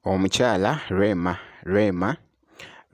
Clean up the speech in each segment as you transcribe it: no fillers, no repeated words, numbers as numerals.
Omukyala Rema Rema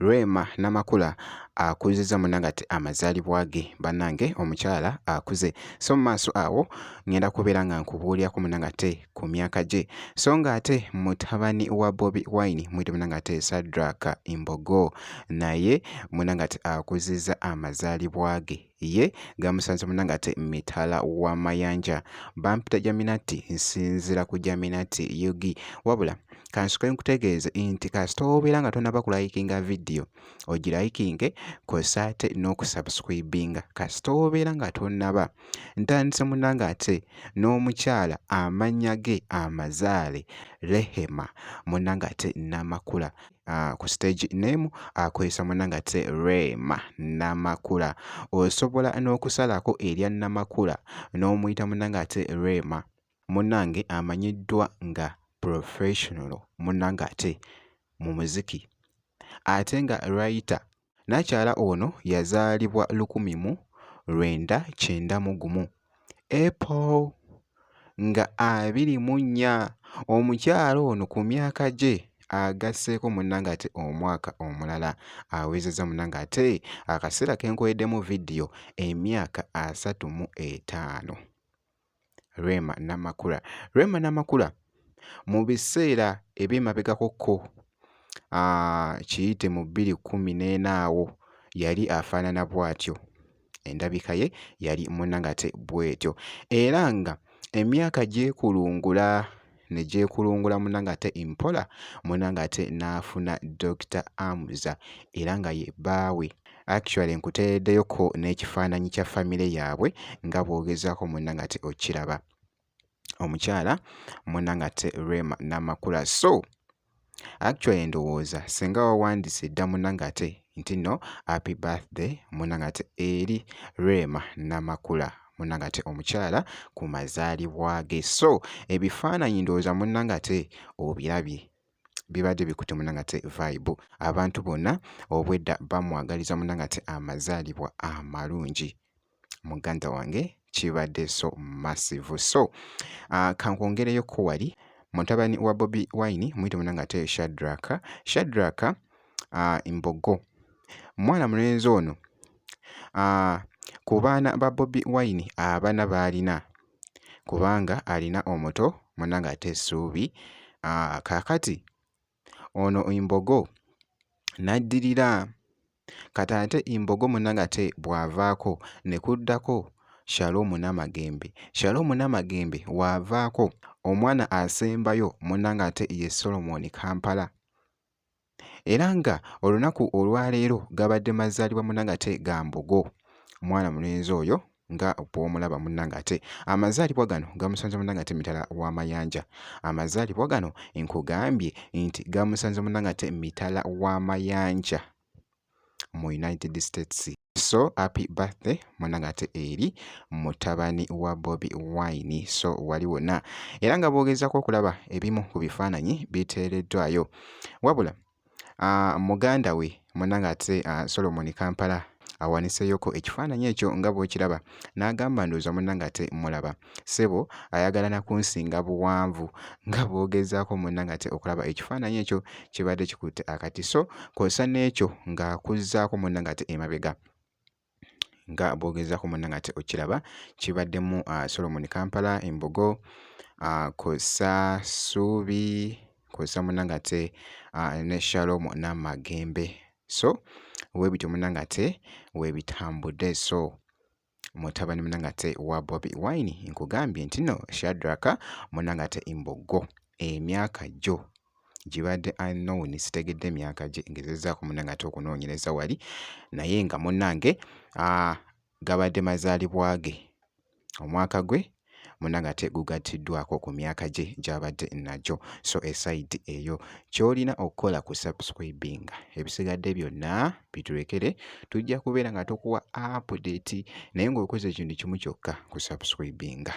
Rema Namakula akuzizza munnange ate amazaalibwa ge bannange omukyala akuze so mu maaso awo ngenda kubeera nga nkubuulirako munnange ate ku myaka gye so ng'ate mutabani wa Bobi Wine muyite munnange ate Shadrack Mbogo naye munnange ate akuzizza amazaalibwa ge. Ye gamusanze munange ate mitala wa mayanja. Bampita Jaminati nsinzira ku Jaminati UG. Wabula kansoke nkutegeeze nti kasita obeera nga tonaba kulayikinga vidiyo ogirayikinge kw'ossa ate n'okusubscribinga kasita obeera nga tonaba. Ntandise munange ate n'omukyala amannya ge amazaale Rehema munange ate Namakula. Ku stage name akozesa munange ate Rema Namakula. Osobola n'okusalako erya Namakula n'omuyita munange ate Rema. Munange amanyiddwa nga professional munange ate mu muziki ate nga writer. Nnakyala ono yazaalibwa 1991, April nga 24. Omukyala ono ku myaka gye agasseeko munnange ate omwaka omulala awezezza munnange ate akaseera ke nkoleddemu vidiyo emyaka 35. Rema Namakula. Rema Namakula mu biseera eby'emabegako ko kiyite mu 2014 awo yali afaanana bw'atyo. Endabika ye yali munnange ate bw'etyo era nga emyaka gyekulungula ne gyekulungula munnange ate mpola munnange ate n'afuna Dokita Amuza era nga ye bbaawe. Actually nkuteereddeyoko n'ekifaananyi kya famire yaabwe nga bw'ogezaako munnange ate okiraba. Omukyala munnange ate Rema Namakula. So actually ndowooza singa wawandiise dda munnange ate nti nno happy birthday munnange ate eri Rema Namakula munnange ate omukyala ku mazaalibwa ge. So ebifaananyi ndowooza munnange ate obirabye bibadde bikutte munnange ate vibe. Abantu bonna obwedda bamwagaliza munnange ate amazaalibwa amalungi. Muganda wange kibadde so massive. So kankwongereyoko wali mutabani wa Bobi Wine muyite munnange ate Shadrack. Shadrack Mbogo mwana mulenzi ono ku baana ba Bobi Wine abana b'alina kubanga alina omuto munnange ate Ssuubi. Kaakati ono Mbogo n'addirira kati ate Mbogo munnange ate bw'avaako ne kuddako Shalom Namagembe. Shalom Namagembe w'avaako omwana asembayo munnange ate ye Solomon Kampala. Era nga olunaku olwaleero gabadde mazaalibwa munnange ate ga Mbogo mwana mulenzi oyo nga bw'omulaba munnange ate amazaalibwa gano gamusanze munnange ate mitala w'amayanja. Amazaalibwa gano nkugambye nti gamusanze munnange ate mitala w'amayanja mu United States. So happy birthday munnange ate eri mutabani wa Bobi Wine. So wali wonna era nga bw'ogezaako okulaba ebimu ku bifaananyi biteereddwayo. Wabula muganda we munnange ate Solomon Kampala awaniseyoko ekifaananyi ekyo nga bw'okiraba n'agamba ndowooza munnange ate mulaba ssebo ayagala na kunsinga buwanvu nga bw'ogezaako munnange ate okulaba ekifaananyi ekyo kibadde kikutte akati so kw'ossa n'ekyo ng'akuzzaako munnange ate emabega nga bw'ogezaako munnange ate okiraba kibaddemu Solomon Kampala Embogo kw'ossa Ssuubi kw'ossa munnange ate ne Shalom Namagembe. So weebityo munnange ate weebitambudde. So mutabani munnange ate wa Bobi Wine nkugambye nti nno Shadrack munnange ate Mbogo emyaka gyo gibadde unknown sitegedde myaka gye ngezezzaako munnange ate okunoonyereza wali naye nga munnange gabadde mazaalibwa ge omwaka gwe munnange ate gugattiddwako ku myaka gye gy'abadde nagyo. So esayidi eyo ky'olina okukola ku subscribinga ebisigadde byonna bitulekere tujja kubeera nga tukuwa update naye ng'okoze ekintu kimu kyokka ku subscribinga.